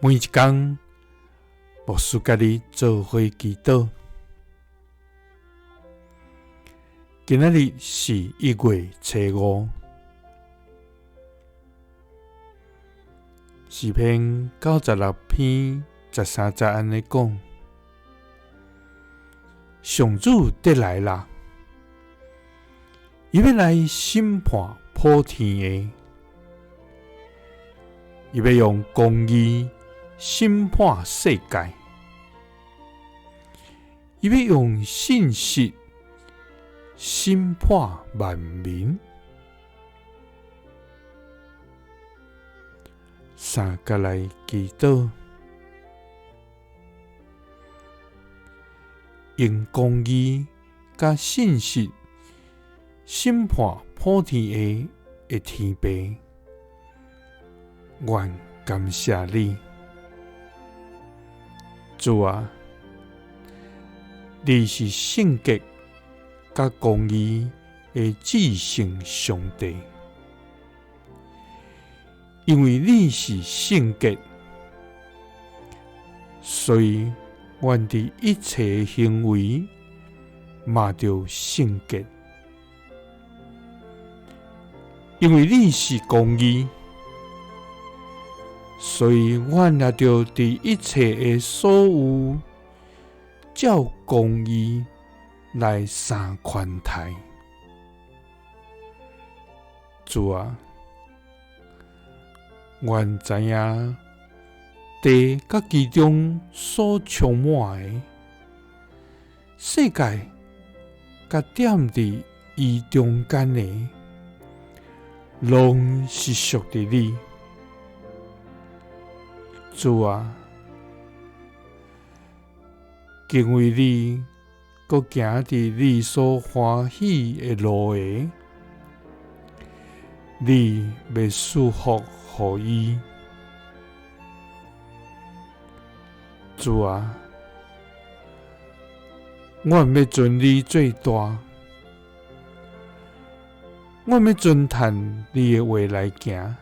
每一工，牧师佮你做伙祈祷。今仔日是1月初5，诗篇96篇13节按呢讲：上主得来啦，伊欲来审判普天的，伊欲用公义审判世界，伊欲用信实审判万民。三佮来祈祷，用公义佮信实审判普天下的天父，阮感谢你，主啊，你是圣洁佮公义的至圣上帝，因为你是圣洁，所以阮伫一切行为嘛著圣洁。因为你是公义，所以阮也著伫一切的所有照公义来相款待。主啊，阮知影地佮其中所充满的，世界佮踮伫伊中间的，拢是属伫你。主啊，敬畏你，阁行伫你所欢喜的路的，你欲赐福予伊。主啊，阮欲尊你做大，阮欲遵趁你的话来行，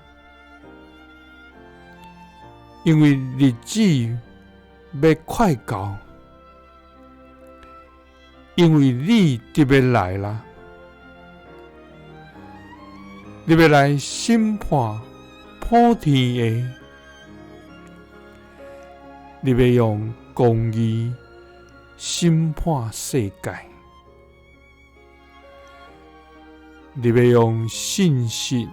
因为日子欲快到，因为你得欲来啦，你欲来审判普天下，你欲用公义审判世界，你欲用信实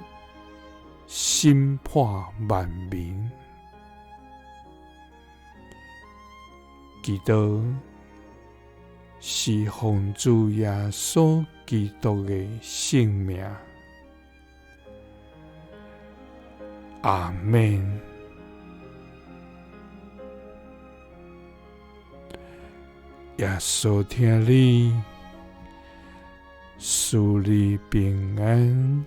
审判万民。祈祷是奉主耶稣基督的圣名，阿们。耶稣疼你，赐你平安。